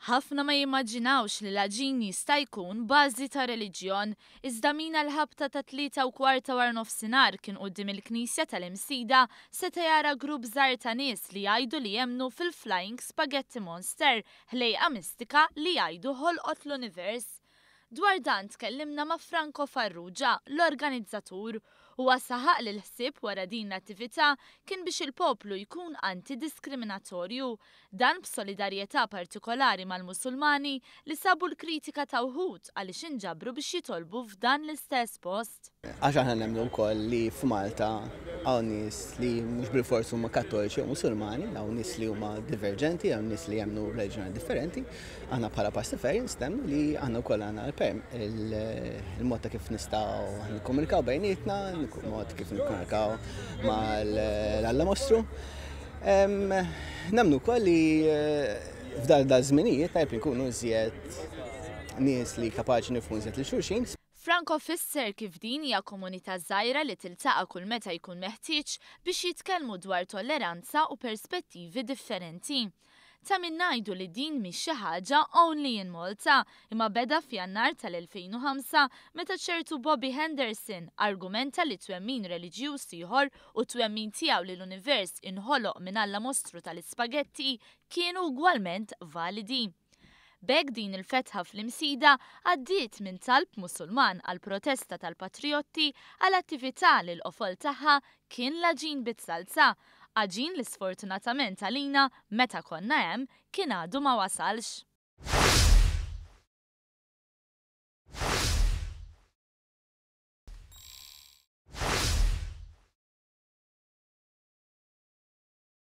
Ħafna ma jimmaġinawx li l-għaġin jista' jkun bażi ta' reliġjon, iżda min għall-ħabta tat-3:15 ta' waranofsinhar kien quddiem il-Knisja tal-Imsida seta' jara grupp żgħir ta' nies li jgħidu li jemmnu fil-Flying Spaghetti Monster, ħlejqa mistika li jgħidu ħolqot l-univers. Dwar dan tkellimna ma' Franco Farrugia, l-organizzatur. Huwa saħaq li l-ħsieb wara din l-attività kien biex il-poplu jkun anti-diskriminatorju. Dan b'solidarjetà partikolari mal-Musulmani li sabu l-kritika ta' wħud għaliex inġabru biex jitolbu f'dan l-istess post. Għax aħna nemmnu wkoll li f'Malta hawn nies li mhux bilfors huma Kattoliċi jew Musulmani, hawn nies li huma diverġenti, hawn nies li jemmnu reliġjoni differenti. Aħna bħala Pastafarians nemmnu li aħna wkoll għandna il-mod ta' kif nistgħu nikkomunikaw bejnietna, mod kif nikkomunikaw mal-Alla Mostru. Nemmnu wkoll li eh, f'dal dal-żminijiet tajb nkunu iżjed nies li kapaċi nifhmu iżjed lil xulxin. Franco fisser kif din hija komunità żgħira li tiltaqa' kull meta jkun meħtieġ biex jitkellmu dwar tolleranza u perspettivi differenti. Ta' min ngħidu li din mhix xi ħaġa only in Malta, imma beda f'Jannar tal-2005 meta ċertu Bobby Henderson argumenta li twemmin reliġjuż ieħor u t-twemmin tiegħu li l-univers inħoloq minn alla mostru tal-ispagetti kienu ugwalment validi. B'hekk din il-fetħa fl-Imsida għaddiet minn talb Musulman għal protesta tal-patrijotti għal attività li l-qofol tagħha kien l-għaġin bit-salza, għaġin li sfortunatament għalina meta konna hemm kien għadu ma wasalx.